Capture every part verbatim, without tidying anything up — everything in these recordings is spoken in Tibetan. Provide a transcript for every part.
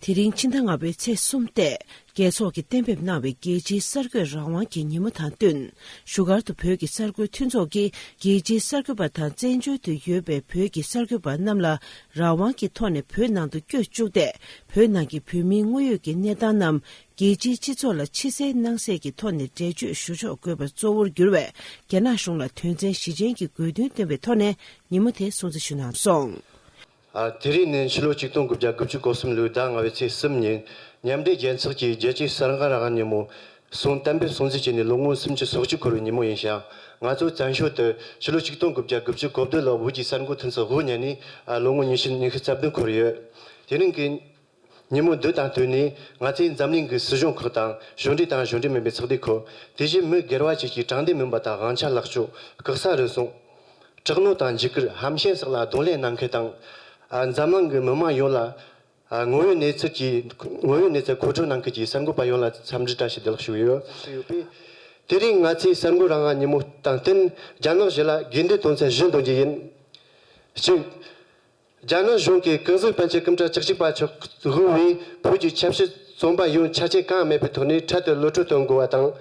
དེ་རིང་ཕྱི་ཟླ་ལྔ་པའི་ཚེས་གསུམ་སྟེ། རྒྱལ་ཚོགས་ཀྱིས་གཏན་འབེབས་གནང་བའི་རྒྱལ་སྤྱིའི་གསར་འགོད་རང་དབང་གི་ཉིན་མོ་དང་བསྟུན། བཞུགས་སྒར་དུ་བོད་ཀྱི་གསར་འགོད་མཐུན་ཚོགས་ཀྱིས་རྒྱལ་སྤྱིའི་གསར་འགོད་པ་དང་བཙན་བྱོལ་དུ་ཡོད་པའི་བོད་ཀྱི་གསར་འགོད་པ་རྣམས་ལ་རང་དབང་གི་ཐོག་ནས་བོད་ནང་དུ་བསྐྱོད་བཅུག་སྟེ། བོད་ནང་གི་བོད་མིའི་དངོས་ཡོད་ཀྱི་གནས་སྟངས་རྣམས་རྒྱལ་སྤྱིའི་སྤྱི་ཚོགས་ལ་ཕྱི་གསལ་ནང་གསལ་གྱི་ཐོག་ནས་འགྲེལ་བརྗོད་ཞུ་ཆོག་དགོས་པ་གཙོ་བོར་གྱུར་བའི་རྒྱ་ནག་གཞུང་ལ་དོན་ཚན་བཞི་ཅན་གྱི་དགོས་འདུན་བཏོན་པའི་ཐོག་ནས་ཉིན་མོ་དེ་སྲུང་བརྩི་ཞུ་གནང་སོང་། ཨ། དེ་རིང་ནི་ཕྱི་ལོ་ཆིག་སྟོང་དགུ་བརྒྱ་དགུ་བཅུ་གོ་གསུམ་ལོའི་ཟླ་ལྔ་པའི་ཚེས་གསུམ་ཉིན། མཉམ་འབྲེལ་རྒྱལ་ཚོགས་ཀྱིས་རྒྱལ་སྤྱིའི་གསར་འགོད་རང་དབང་ཉིན་མོ་སྲུང་གཏན་འབེབས་སྲུང་བརྩི་བྱས་ནས་ལོ་ངོ་སུམ་ཅུ་སོ་གཅིག་འཁོར་བའི་ཉིན་མོ་ཡིན་ཞིང་། ང་ཚོ་བཙན་བྱོལ་དུ་ཕྱི་ལོ་ཆིག་སྟོང་དགུ་བརྒྱ་དགུ་བཅུ་གོ་བདུན་ལོར་བོད་ཀྱི་གསར་འགོད་མཐུན་ཚོགས་དབུ་བརྙེས་ནས། ཨ། ལོ་ངོ་ཉི་ཤུ་ཉི་ཤུ་རྩ་བདུན་འཁོར་ཡོད། དེ་རིང་གི་ཉིན་མོ་འདི་དང་བསྟུན་ནས། ང་ཚོས་འཛམ་གླིང་གི་སྲིད་གཞུང་ཁག་དང་གཞུང་འབྲེལ་དང་གཞུང་འབྲེལ་མིན་པའི་ཚོགས་སྡེ་ཁག། དེ་བཞིན་མི་སྒེར་བ་བཅས་ཀྱིས་དྲང་བདེན་མིན་པ་དང་དབང་ཆ་ལེགས་བཅོས། སྐུ་གཟུགས་རུལ་སུངས། དྲག་གནོན་དང་འཇིགས་སྐུལ་ཧམ་ཤེད་སོགས་ལ་གདོང་ལེན་གནང་མཁན་དང་། ཨ། འཛམ་གླིང་གི་མི་མང་ཡོངས་ལ། ཨ། ངོ་བོའི་གནས་ཚུལ་གྱི། ངོ་བོའི་གནས་ཚུལ་མཁོ་སྤྲོད་གནང་མཁན་གྱི་གསར་འགོད་པ་ཡོངས་ལ་འཚམས་འདྲི་བཀྲ་ཤིས་བདེ་ལེགས་ཞུ་གི་ཡོད། ཞུ་ཡོད་པས། དེ་རིང་ང་ཚོས་གསར་འགོད་རང་དབང་ཉིན་མོ་དང་བསྟུན། རྒྱ་ནག་གཞུང་ལ་དགོས་འདུན་དོན་ཚན་བཞི་འདོན་རྒྱུ་ཡིན། གཅིག་རྒྱ་ནག་གཞུང་གིས་ཀུང་ཟི་པཎ་ཆེན་སྐུ་ཕྲེང་བཅུ་གཅིག་པ་མཆོག་དབུས་པའི་བོད་ཀྱི་ཆབ་སྲིད་བཙོན་པ་ཡོངས་ཆ་རྐྱེན་གང་ཡང་མེད་པའི་ཐོག་ནས་འཕྲལ་དུ་གློད་བཀྲོལ་གཏོང་དགོས་པ་དང་།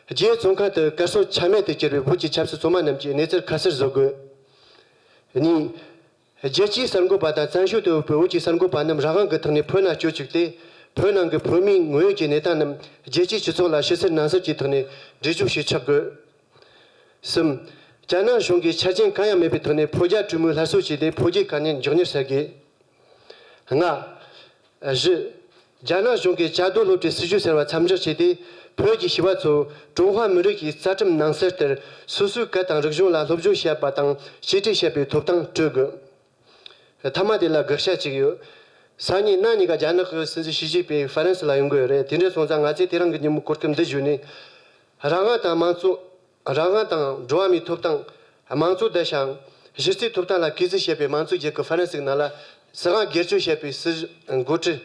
རྒྱའི་བཙོན་ཁང་དུ་གར་སོང་ཆ་མེད་དུ་གྱུར་བའི་བོད་ཀྱི་ཆབ་སྲིད་བཙོན་མ་རྣམས་ཀྱི་གནས་ཚུལ་ཁ་གསལ་བཟོ་དགོས། གཉིས། རྒྱལ་སྤྱིའི་གསར་འགོད་པ་དང་བཙན་བྱོལ་དུ་ཡོད་པའི་བོད་ཀྱི་གསར་འགོད་པ་རྣམས་རང་དབང་གི་ཐོག་ནས་བོད་ནང་བསྐྱོད་བཅུག་སྟེ། བོད་ནང་གི་བོད་མིའི་དངོས་ཡོད་ཀྱི་གནས་སྟངས་རྣམས་རྒྱལ་སྤྱིའི་སྤྱི་ཚོགས་ལ་ཕྱི་གསལ་ནང་གསལ་གྱི་ཐོག་ནས་འགྲེལ་བརྗོད་བྱེད་ཆོག་དགོས། གསུམ། རྒྱ་ནག་གཞུང་གིས་ཆ་རྐྱེན་གང་ཡང་མེད་པའི་ཐོག་ནས་བོད་རྒྱ་གྲོས་མོལ་སླར་གསོ་བྱས་ཏེ། བོད་རྒྱའི་དཀའ་ངལ་མགྱོགས་མྱུར་སེལ་དགོས། ལྔ། བཞི། རྒྱ་ནག་གཞུང་གིས་བཅའ་སྡོད་སློབ་གྲྭའི་སྲིད་བྱུས་ཟེར་བ་མཚམས་འཇོག་བྱས་ཏེ། བོད་ཀྱི་བྱིས་པ་ཚོ་ཀྲུང་ཧྭ་མི་རིགས་ཀྱི་རྩ་ཁྲིམས་ནང་གསལ་ལྟར་སོ་སོའི་སྐད་དང་རིག་གཞུང་ལ་སློབ་སྦྱོང་བྱེད་པ་དང་གཅེས་སྤྲས་བྱེད་པའི་ཐོབ་ཐང་སྤྲོད་དགོས། མཐའ་མ་དེ་ལ་དགག་བྱ་གཅིག་ཡོད། སང་ཉིན་གནངས་ཉིན་ཀ་རྒྱ་ནག་གི་སྲིད་འཛིན་ཞི་ཅིན་ཕིང་ཧྥ་རན་སི་ལ་ཡོང་གི་ཡོད་རེད། དེ་འདྲ་སོང་ཙང་ང་ཚོས་དེ་རིང་གི་ཉིན་མོའི་གོ་སྐབས་འདི་བརྒྱུད་ནས། རང་དབང་དང་དམངས་གཙོ། རང་དབང་དང་འགྲོ་བ་མིའི་ཐོབ་ཐང་། དམངས་གཙོ་བསྡད་ཤིང་གཞི་རྩའི་ཐོབ་ཐང་ལ་གུས་བརྩི་བྱེད་པའི་དམངས་གཙོའི་རྒྱལ་ཁབ་ཧྥ་རན་སིའི་ནང་ལ་སྲིད་དབང་སྒེར་གཅོད་བྱེད་པའི་སྲིད་འགོ་ཁྲིད་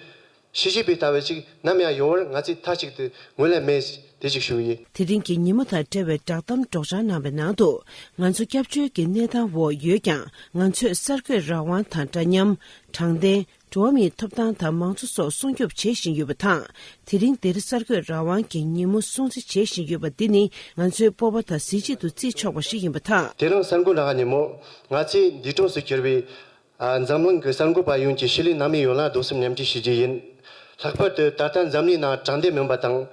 ཞི་ཅིན་ཕིང་ལྟ་བུ་ཞིག་ནམ་ཡང་ཡོང་བར་ང་ཚོས་མཐའ་གཅིག་ཏུ་ངོས་ལེན་མེད། དེ་ཞིག་ཞུ་ཡིན། དེ་རིང་གི་ཉིན་མོ་དང་འབྲེལ་བའི་བསྒྲགས་གཏམ་སྒྲོག་སྦྱང་གནང་བའི་ནང་དུ། ང་ཚོ་སྐྱབས་བཅོལ་གྱི་གནས་སྟངས་འོག་ཡོད་ཀྱང་། ང་ཚོས་གསར་འགོད་རང་དབང་དང་འདྲ་མཉམ། དྲང་བདེན། འགྲོ་བ་མིའི་ཐོབ་ཐང་དང་མང་གཙོ་སོགས་སྲུང་སྐྱོབ་བྱེད་བཞིན་ཡོད་པ་དང་། དེ་རིང་འདིར་གསར་འགོད་རང་དབང་གི་ཉིན་མོ་སྲུང་བརྩི་བྱེད་བཞིན་ཡོད་པ་འདི་ནི་ང་ཚོའི་སྤོབས་པ་དང་གཟི་བརྗིད་དུ་བརྩི་ཆོག་པ་ཞིག་ཡིན་པ་དང་། དེ་རིང་གསར་འགོད་རང་དབང་ཉིན་མོ། ང་ཚོས་འདས་གྲོངས་སུ་གྱུར་བའི། ཨ། འཛམ་གླིང་གི་གསར་འགོད་པ་ཡོངས་ཀྱི་ཞི་ལུའི་ནང་མི་ཡོངས་ལ་གདུང་སེམས་མཉམ་སྐྱེད་ཞུ་རྒྱུ་ཡིན། ལྷག་པར་དུ་ད་ལྟ་འཛམ་གླིང་ནང་དྲང་བདེན་མིན་པ་དང་།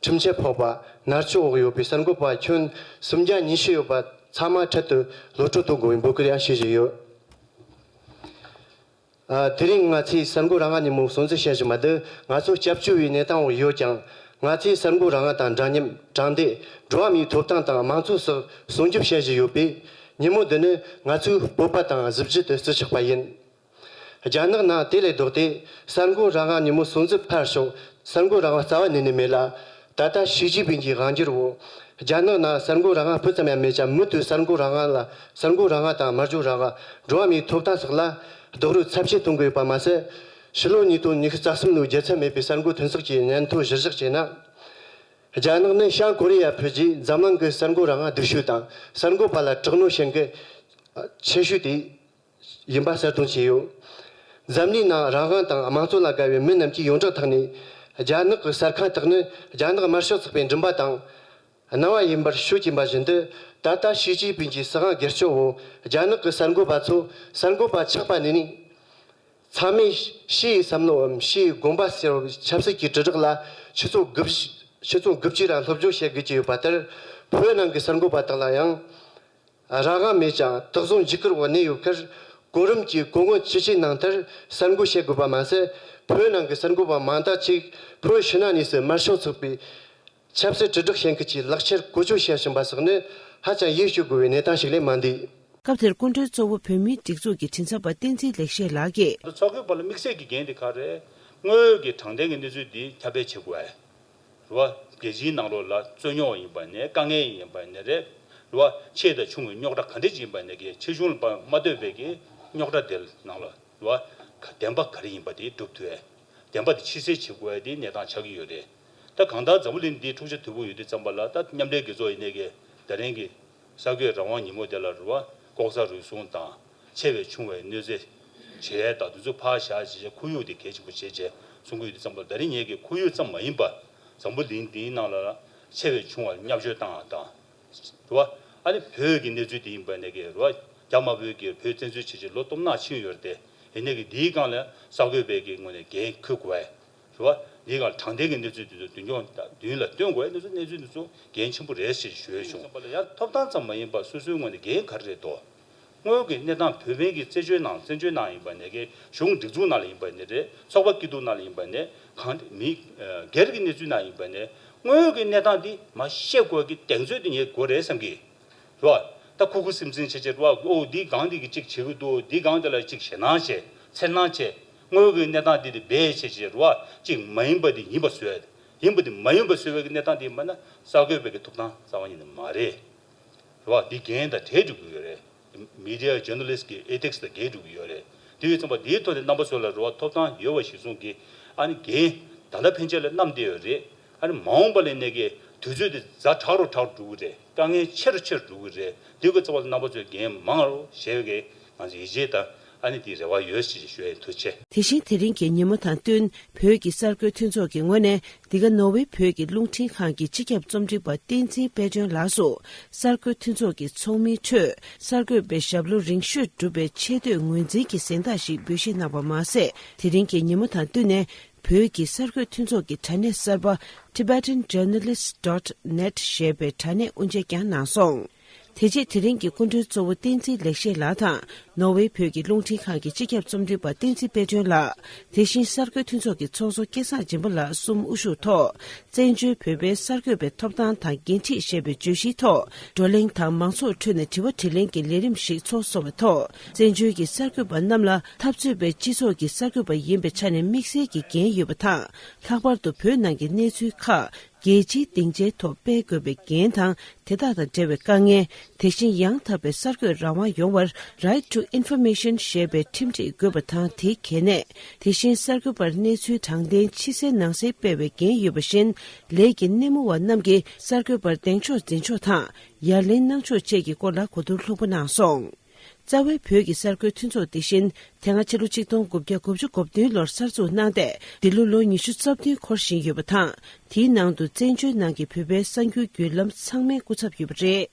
ཁྲིམས་ཆད་ཕོག་པ། མནར་གཅོད་འོག་ཡོད་པའི་གསར་འགོད་པ་ཁྱོན་སུམ་བརྒྱ་ཉི་ཤུ་ཡོད་པ་ཚང་མ་འཕྲལ་དུ་གློད་བཀྲོལ་གཏོང་དགོས་པའི་འབོད་སྐུལ་ཡང་ཞུ་བཞིན་ཡོད། ཨ། དེ་རིང་ང་ཚོས་གསར་འགོད་རང་དབང་ཉིན་མོ་སྲུང་བརྩི་བྱེད་བཞིན་པ་འདི་ང་ཚོ་སྐྱབས་བཅོལ་བའི་གནས་སྟངས་འོག་ཡོད་ཀྱང་། ང་ཚོས་གསར་འགོད་རང་དབང་དང་འདྲ་མཉམ། དྲང་བདེན། འགྲོ་བ་མིའི་ཐོབ་ཐང་དང་དམངས་གཙོ་སོགས་སྲུང་སྐྱོབ་བྱེད་བཞིན་ཡོད་པས། ཉིན་མོ་འདི་ནི་ང་ཚོའི་སྤོབས་པ་དང་གཟི་བརྗིད་དུ་བརྩི་ཆོག་པ་ཡིན། རྒྱ་ནག་ནང་དེ་ལས་ལྡོག་སྟེ། གསར་འགོད་རང་དབང་ཉིན་མོ་སྲུང་བརྩི་ཕར་ཞོག། གསར་འགོད་རང་དབང་རྩ་བ་ནས་ནས་མེད་ལ། ད་ལྟ་ཞི་ཅིན་ཕིང་གི་དབང་སྒྱུར་འོག། རྒྱ་ནག་ནང་གསར་འགོད་རང་དབང་སྤུ་ཙམ་ཡང་མེད་ཀྱང་། མུ་མཐུད་གསར་འགོད་རང་དབང་ལ། གསར་འགོད་རང་དབང་དང་སྨྲ་བརྗོད་རང་དབང་། འགྲོ་བ་མིའི་ཐོབ་ཐང་སོགས་ལ་རྡོག་རོལ་ཚབས་ཆེན་གཏོང་གི་ཡོད་པ་མ་ཟད། ཕྱི་ལོ་ཉིས་སྟོང་ཉི་ཤུ་རྩ་གསུམ་ལོའི་རྒྱལ་ཚད་མེད་པའི་གསར་འགོད་མཐུན་ཚོགས་ཀྱི་སྙན་ཐོ་གཞིར་བཞག་བྱས་ན། རྒྱ་ནག་ནི་བྱང་ཀོ་རི་ཡ་ཕུད་རྗེས་འཛམ་གླིང་གི་གསར་འགོད་རང་དབང་སྡུག་ཤོས་དང་། གསར་འགོད་པ་ལ་དྲག་གནོན་བྱེད་མཁན་ཆེ་ཤོས་དེ་ཡིན་པ་གསལ་སྟོན་བྱས་ཡོད། འཛམ་གླིང་ནང་རང་དབང་དང་དམངས་གཙོ་ལ་དགའ་བའི་མི་རྣམས་ཀྱིས་ཡོངས་གྲགས་ཐོག་ནས། རྒྱ་ནག་གི་གསར་ཁང་དག་ནི་རྒྱ་ནག་དམར་ཤོག་ཚོགས་པའི་མགྲིན་པ་དང་། སྣང་བ་ཡིན་པར་ཤོད་ཀྱིན་པ་བཞིན་དུ། ད་ལྟ་ཞི་ཅིན་ཕིང་གི་སྲིད་དབང་སྒེར་གཅོད་འོག་རྒྱ་ནག་གི་གསར་འགོད་པ་ཚོ་གསར་འགོད་པ་ཆགས་པ་ནས་ནི། ཚང་མས་ཕྱི་ཡི་བསམ་བློའམ་ཕྱི་ཡི་དགོངས་པ་ཟེར་བའི་ཆབ་སྲིད་ཀྱི་དྲིལ་བསྒྲགས་ལ་ཆུ་ཚོད་དགུ་བཅུ། ཆུ་ཚོད་དགུ་བཅུ་ར་སློབ་སྦྱོང་བྱེད་དགོས་ཀྱི་ཡོད་པ་ལྟར། བོད་ནང་གི་གསར་འགོད་པ་དག་ལ་ཡང་། རང་དབང་མེད་ཀྱང་དོགས་ཟོན་འཇིགས་སྐུལ་འོག་གནས་ཡོད་ཁར། གོ་རིམ་གྱི་གོ་སྔོན་ཇི་བྱས་ནང་ལྟར་གསར་འགོད་བྱེད་དགོས་པ་མ་ཟད། བོད་ནང་གི་གསར་འགོད་པ་མང་དག་ཅིག་བོད་ཕྱི་ནང་གཉིས་སུ་དམར་ཤོག་ཚོགས་པའི་ཆབ་སྲིད་དྲིལ་བསྒྲགས་བྱེད་མཁན་གྱི་ལག་ཁྱེར་བཀོལ་སྤྱོད་བྱེད་བཞིན་པ་སོགས་ནི་ཧ་ཅང་ཡིད་སྐྱོ་དགོས་པའི་གནས་སྟངས་ཤིག་ལས་མ་འདས། སྐབས་དེར་སྐུ་མགྲོན་གཙོ་བོ་བོད་མིའི་སྒྲིག་འཛུགས་ཀྱི་མགྲིན་ཚབ་པ་བསྟན་འཛིན་ལེགས་བཤད་ལགས་ཀྱིས། ཚོགས་ཁང་པ་ལ་དམིགས་བསལ་གྱི་འགན་དེ་ག་རེད། དངོས་ཡོད་ཀྱི་དྲང་བདེན་གྱི་གནས་ཚུལ་འདི་ཁྱབ་སྤེལ་བྱེད་དགོས། རེད་བ། རྒྱལ་སྤྱིའི་ནང་ལོགས་ལ་རྩོད་རྙོག་ཡིན་པ་ནས་དཀའ་ངལ་ཡིན་པ་ནས་རེད། རེད་བ། ཆེ་དང་ཆུང་གི་རྙོག་དྲ་ག་འདྲ་ཅིག་ཡིན་པ་ནས་ཀྱི་ཕྱི་གཞུང་ལ་མ་ལྟོས་པའི་གི་རྙོག་དྲ་དེ་ནང་ལ་རེད་བ། བདེན་པ་ག་རེ་ཡིན་པ་དེ་སྒྲུབ་ཐུབ་ཡས། བདེན་པ་དེ་ཕྱི་གསལ་བྱེད་དགོས་ཡས་དེ་གནས་སྟངས་ཆགས་ཀྱི་ཡོད་རེད། ད་གང་ལྟར་འཛམ་བུ་གླིང་འདི་འཁྲུག་ཆ་དོད་པོ་ཡོད་དུས་ཙམ་པ་ལ། ད་མཉམ་འབྲེལ་རྒྱལ་ཚོགས་ཡིན་ནའི་གི་ད་རིང་གི་གསར་འགོད་རང་དབང་ཉིན་མོ་དེ་ལ་རེད་བ། ལྐོག་ཟ་རུལ་སུངས་དང་ཆེ་བའི་ཆུང་བའི་གནོད་འཚེ་བྱེད་ཡས་དང་དེ་ཚོ་ཕར་བཞག་བྱས་བྱས་ཁོར་ཡུག་དེ་གལ་ཆེན་པོ་བྱས་བྱས་ གསུང་གི་ཡོད་དུས་ཙམ་པ། ད་རེས་ངེད་ཀྱི་ཁོར་ཡུག་ཙམ་མ་ཡིན་པ། འཛམ་བུ་གླིང་འདིའི་ནང་ལ་ཆེ་བའི་ཆུང་བར་བརྙས་བཅོས་བཏང་བ་དང་། རེད་བ། ཨ་ནི་བོད་ཀྱི་གནས་ཚུལ་དེ་ཡིན་པ་ནས་ཀྱི་རེད་བ། རྒྱ་དམར་པོའི་གི་བོད་བཙན་འཛུལ་བྱས་རྗེས་ལོ་སྟོང་ཕྲག་ཕྱིན་ཡོད་རེད་དེ། ཡིན་ནའི་གི་འདིའི་སྒང་ལ་གསར་འགོད་པའི་གི་ངོས་ནས་འགན་འཁུར་དགོས་པས། རེད་བ། འདིའི་སྒང་དྲང་བདེན་གྱི་གནས་ཚུལ་དེ་ཚོ་མདུན་སྐྱོང་མདུན་ལ་སྟོན་དགོས་པའི་གནས་ཚུལ། གནས་ཚུལ་འདི་ཚོ་འགན་ཆེན་པོ་རེད་ཅེས་ཞུ་ཡས་བྱུང་། ཡང་ཐོབ་ཐང་ཙམ་མ་ཡིན་པར་སོ་སོའི་ངོས་ནས་འགན་ག་རེ་རེད་དོ། དངོས་ཡོད་ཀྱི་གནས་སྟངས། བོད་པའི་གི་བཙན་བྱོལ་ནང་། བཙན་བྱོལ་ནང་ཡིན་པ་ནས་ཀྱི་གཞུང་སྒྲིག་འཛུགས་ནང་ལ་ཡིན་པ་ནས་རེད། ཚོགས་པ་སྐྱིད་སྡུག་ནང་ལ་ཡིན་པ་ནས། གང་མི་སྒེར་གྱི་གནས་ཚུལ་ནང་ཡིན་པ་ནས། དངོས་ཡོད་ཀྱི་གནས་སྟངས་འདི་མ་བཤད་དགོས་ཀྱི་གདེང་ཚོད་དེ་ངས་དགོས་རེད་བསམ་གི། རེད་བ། ད་ཁུ་ཁུ་སིམ་སིམ་བྱས་བྱས་རེད་བ། ཨོ་འདི་སྒང་འདི་གི་གཅིག་བྱེད་ཀྱི་འདུག་འདི་སྒང་འདི་ལ་གཅིག་ཞེད་སྣང་བྱས། འཚེར་སྣང་བྱས། དངོས་ཡོད་ཀྱི་གནས་སྟངས་འདི་དེ་སྦས་བྱས་བྱས་རེད་བ། གཅིག་མ་ཡིན་པ་འདི་ཡིན་པ་བཟོས། ཡིན་པ་འདི་མ་ཡིན་པ་བཟོས་པའི་གནས་སྟངས་འདི་མ་ན་གསར་འགོད་པའི་གི་ཐོབ་ཐང་རྩ་བ་ཉིད་ནས་མ་རེད། རེད་བ། འདི་འགན་དང་བྲལ་འགྲོ་གི་ཡོད་རེད། མི་ཌི་ཡ་ཇར་ནལ་ལིསི་གི་ཨེ་ཐིག་སི་དང་འགལ་འགྲོ་གི་ཡོད་རེད། དེ་ཡོད་ཙམ་པ་འདིའི་ཐོག་ནས་རྣམ་པ་ཚོ་ལ་རེད་བ། ཐོབ་ཐང་ཡོད་པ་གཞིར་བཟུང་གིས་ཨ་ནི་འགན་ད་ལྟ་ཕན་ཆད་ལ་བསྣམས་བསྡད་ཡོད་རེད། ཨ་ནི་མ་འོངས་པ་ལ་ནས་ཀྱི་དུས་ཚོད་དེ་ཛ་དྲག་རུ་དྲག་རུ་འགྲོ་གི་རེད། དཀའ་ངལ་ཆེ་རུ་ཆེ་རུ་འགྲོ་གི་རེད། འདི་གི་ཚབ་པ་ལ་རྣམ་པ་ཚོས་འགན་མང་རུ་བཞེས་པའི་ང་ཚོ་ཡིད་ཆེས་དང་ཨ་ནི་དེའི་རེ་བ་ཡོད་ཅེས་ཞུ་ཡས། ཐུགས་རྗེ་ཆེ། དེ་བཞིན་དེ་རིང་གི་ཉིན་མོ་དང་བསྟུན་བོད་ཀྱི་གསར་འགོད་མཐུན་ཚོགས་ཀྱི་ངོས་ནས་འདི་ག་ནོར་ཝེ་བོད་ཀྱི་རླུང་འཕྲིན་ཁང་གི་སྤྱི་ཁྱབ་རྩོམ་སྒྲིག་པ་བསྟན་འཛིན་དཔལ་སྒྲོན་ལགས་སུ་གསར་འགོད་མཐུན་ཚོགས་ཀྱི་ཚོགས་མིའི་ཁྲོད་གསར་འགོད་པའི་ཞབས་ལོ་རིང་ཤོས་བསྒྲུབས་པའི་ཆེ་བསྟོད་ངོས་འཛིན་གྱི་གཟེངས་རྟགས་ཤིག་འབུལ་བཞེས་གནང་བ་མ་ཟད། དེ་རིང་གི་ཉིན་མོ་དང་བསྟུན་ནས་བོད་ཀྱི་གསར་འགོད་མཐུན་ཚོགས་ཀྱི་དྲ་གནས་གསར་པ་Tibetan Journalists dot net ཞེས་པའི་དྲ་གནས་དབུ་འབྱེད་ཀྱང་གནང་སོང་། དེ་རྗེས་དེ་རིང་གི་སྐུ་མགྲོན་གཙོ་བོ་བསྟན་འཛིན་ལེགས་བཤད་ལགས་དང་ནོར་ཝེ་བོད་ཀྱི་རླུང་འཕྲིན་ཁང་གི་སྤྱི་ཁྱབ་རྩོམ་སྒྲིག་པ་བསྟན་འཛིན་དཔལ་སྒྲོན་ལགས། དེ་བཞིན་གསར་འགོད་མཐུན་ཚོགས་ཀྱི་ཚོགས་གཙོ་སྐལ་བཟང་སྦྱིན་པ་ལགས་གསུམ་དབུ་བཞུགས་ཐོག་བཙན་བྱོལ་བོད་པའི་གསར་འགོད་པའི་ཐོབ་ཐང་དང་འགན་འཁྲི་ཞེས་པའི་བརྗོད་གཞིའི་ཐོག་བགྲོ་གླེང་དང་མང་ཚོགས་ཁྲོད་ནས་དྲི་བ་དྲིས་ལན་གྱི་ལས་རིམ་ཞིག་ཚོགས་སོང་བའི་ཐོག་བཙན་བྱོལ་གྱི་གསར་འགོད་པ་རྣམས་ལ་འཐབ་རྩོད་པའི་སྤྱི་ཚོགས་ཀྱི་གསར་འགོད་པ་ཡིན་པའི་ཆ་ནས་དམིགས་བསལ་གྱི་འགན་ཡོད་པ་དང་། ལྷག་པར་དུ་བོད་ནང་གི་གནས་ཚུལ་ཁག་རྒྱལ་སྤྱིའི་སྡིངས་ཆའི་ཐོག་སྤེལ་དགོས་པའི་འགན་དང་། དེ་དག་དང་འབྲེལ་བའི་དཀའ་ངལ། དེ་བཞིན་ཡང་དག་པའི་གསར་འགོད་རང་དབང་ཡོང་བར་Right to Information ཞེས་པའི་ཁྲིམས་སྒྲིག་དགོས་པ་དང་། དེའི་གལ་གནད། དེ་བཞིན་གསར་འགོད་པར་གནས་ཚུལ་དྲང་བདེན་ཕྱི་གསལ་ནང་གསལ་སྤེལ་བའི་འགན་ཡོད་པ་བཞིན། ལས་ཀྱི་སྣེ་མོ་བ་རྣམས་ཀྱིས་གསར་འགོད་པར་གདེང་འཇོག་འཛིན་ཕྱོགས་དང་། ཡ་ལན་གནང་ཕྱོགས་བཅས་ཀྱི་སྐོར་ལ་གོ་བསྡུར་ལྷུག་པོ་གནང་སོང་། རྩ་བའི་བོད་ཀྱི་གསར་འགོད་མཐུན་ཚོགས་འདི་བཞིན་དེ་སྔ་ཕྱི་ལོ་ཆིག་སྟོང་དགུ་བརྒྱ་དགུ་བཅུ་གོ་བདུན་ལོར་གསར་འཛུགས་གནང་སྟེ། འདི་ལོ་ལོ་ཉི་ཤུ་རྩ་བདུན་འཁོར་བཞིན་ཡོད་པ་དང་། དེའི་ནང་དུ་བཙན་བྱོལ་ནང་གི་བོད་པའི་གསར་འགྱུར་བརྒྱུད་ལམ་ཚང་མའི་སྐུ་ཚབ་ཡོད་པ་རེད།